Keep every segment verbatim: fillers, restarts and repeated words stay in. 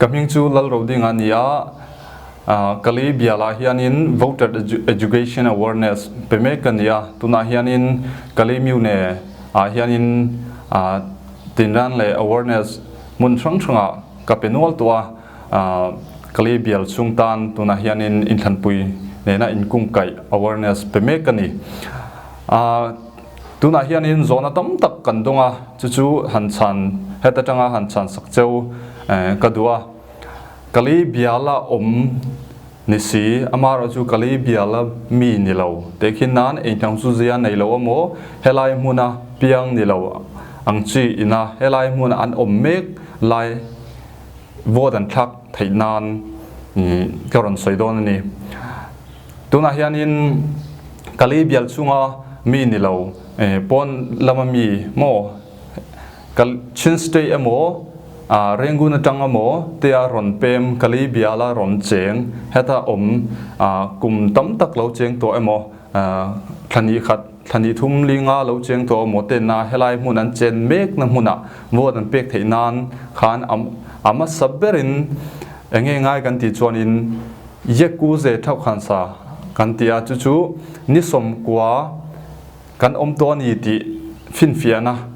Ka hming chu Lalroding a ni a, aa, Kali bial ah hianin voter edu-, education awareness pe mek ka ni a, tunah hianin Kali myone ah hianin, aa, tinran leh awareness hmun hrang hrangah ka pe nual tawh a, aa, Kali bial chhung tan tunah hianin inthlanpui nena inkungkaih awareness pe mek ka ni. Aa, tunah hianin zawhna tam tak kan dawng a, chu chu han chhan, heta tanga han chhan sak cheu, eh, ka duh a. Kali biala awm ni si, amaherawhchu Kali biala mi ni lo. Tehkhin nan, ei hnam chu zia nei lo emaw, helai hmuna piang ni lo ang chi ina, helai hmuna an awm mek lai vote an thlak theih nan, mm, ka rawn sawi dawn a ni. Tunah hianin Kali bial chhunga mi ni lo, eh, pawn lama mi maw, Kal-, Chin State emaw, a, Rangoon aṭang emaw, tia rawn pem, Kali biala rawn cheng, heta awm, a, kum tam tak lo cheng tawh emaw, a, thla hnih khat, thla hnih thum li nga lo cheng tawh emaw, tenna helai hmun an chen mekna hmunah vote an pek theih nan khan a, a hmasa berin eng nge ngai kan tih chuanin, Yakuze thauhkhansa kan ti a, chu chu ni sawmkua kan awm tawh a ni tih finfiahna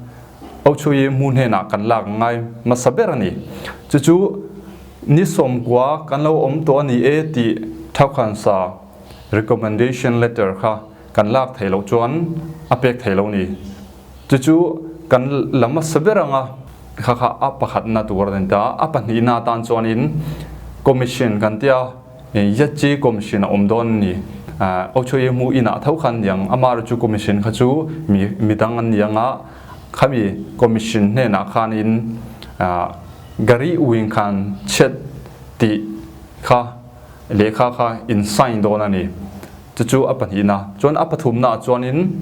Auchoi hmu hnenah kan lak ngai hmasa ber a ni. Chu chu ni sawmkua kan lo awm tawh a ni e tih thauhkhansa recommendation letter kha kan lak thei loh chuan a pek thei lo ni. Chu chu kan la hmasa ber ang a, kha kha a pakhatna tur a ni ta, a pahnihna atan chuanin commission kan tia, eh, Yachi commission a awm dawn a ni. Ah, Auchoi hmu inah tho khan ni ang, amaherawhchu commission kha chu mi, midang an ni ang a, khami commission hnenah khanin, ah, Gari Wingkhan Chet tih kha lehkha kha in sign dawn a ni. Chu chu a pahnihna. Chuan a pathumna ah chuanin,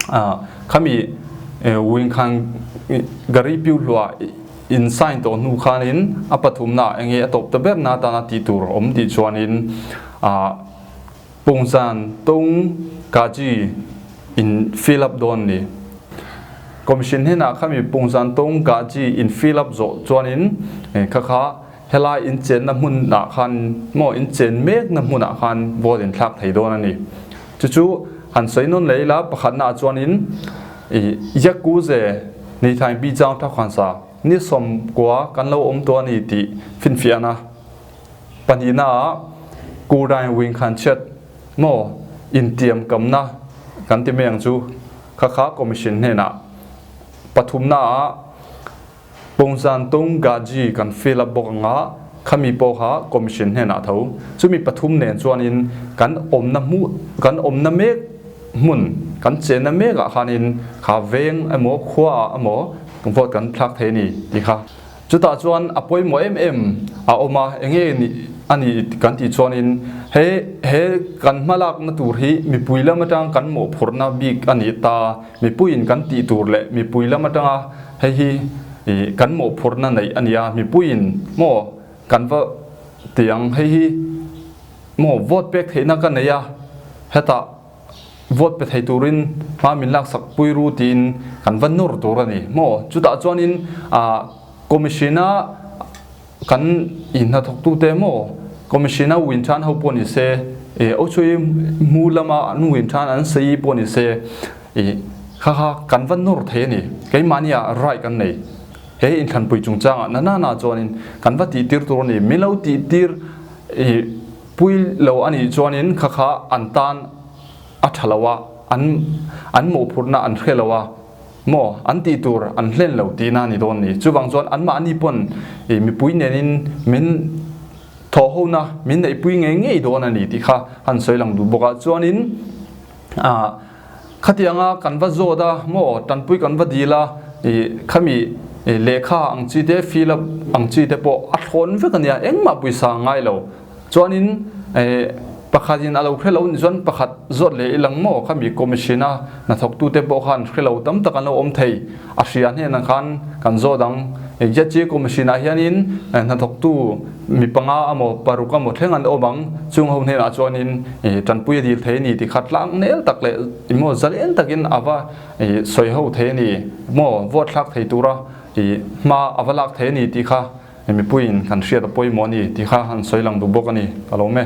ah, khami, eh, Wingkhan, eh, Gari Piuhlua in sign tawh hnu khanin a pathumna enge a tawp ta berna atana tih tur awm tih chuanin, ah, Pungzan Tong Kaji in fill up dawn a ni. Commission hnenah khami Pungzan Tong Kaji in fill up zawh chuanin, eh, kha kha helai in chenna hmunah khan maw, in chen mekna hmunah khan vote in thlak thei dawn a ni. Chu chu han sawi nawn leh ila, pakhatna ah chuanin, i, Yakuze Nithain Bichang thauhkhansa ni sawmkua kan lo awm tawh a ni tih finfiahna. Pahnihna ah Kurdai Wingkhan Chet maw, intiamkamna kan ti mai ang chu, kha kha commission hnenah. Pathumna ah Pungzan Tong Gaji kan fill up bawk ang a, khami pawh kha commission hnenah tho. Chumi pathum nen chuanin kan awmna hmu, kan awmna mek hmun, kan chenna mekah khanin kha veng emaw, khuaah emaw vote kan thlak thei a ni tih kha. Chutah chuan a pawimawh em em a awm a, eng nge ni, a ni kan tih chuanin, he, he kan hmalakna tur hi mipui lam aṭang kan mawhphurhna bik a ni ta, mipuiin kan tih tur leh mipui lam aṭanga hei hi, i, kan mawhphurhna neih a ni a, mipuiin maw kan va tiang hei hi maw vote pek theihna ka nei a, hetah vote pe thei turin hma min laksak pui ru tiin kan va nawr tur a ni maw. Chutah chuanin, a, commission-a kan inhnathawktute maw, commission-a Wingkhan ho pawh ni se, e, Auchoi hmu lama an Wingkhan an sei pawh ni se, e, kha kha kan va nawr thei a ni. Keimahnia right kan nei. He inthlanpui chungchangah na na na chuanin kan va tihtir tur a ni. Min lo tihtir, e, pui lo a nih chuanin kha kha an tan a ṭha lo a, an, an mawhphurhna an hre lo a, maw, an tih tur an hlen lo tihna a ni dawn a ni. Chuvang chuan anmahni pawn, i, mipui nenin min thawhhona, min neihpui ngei ngei dawn a ni tih kha han sawi lang duh bawk a. Chuanin, a, khatianga kan va zawt a, maw, ṭanpui kan va dil a, i, khami, i, lehkha ang chi te, fill up ang chi te pawh a thlawn vek a nia, engmah pawisa ngai lo. Chuanin, eh, pakhatin a lo hre lo nih chuan pakhat zawt leh ilang maw, khami commission-a hnathawktute pawh khan hre lo tam tak an lo awm thei. A hria hnenah khan kan zawt ang. Eh, Yachi commission-ah hianin, eh, hnathawktu mi panga emaw, paruk emaw thleng an awm ang. Chung ho hnenah chuanin, eh, ṭanpui a dil thei a ni tih kha tlangnel tak leh emaw zalen takin a va, eh, sawi ho thei a ni. Maw, vote thlak thei tura, eh, hma a va lak thei a ni tih kha Mipuiin kan hriat a pawimawh a ni ti kha han sawi lang duh bawk a ni, a lawm e.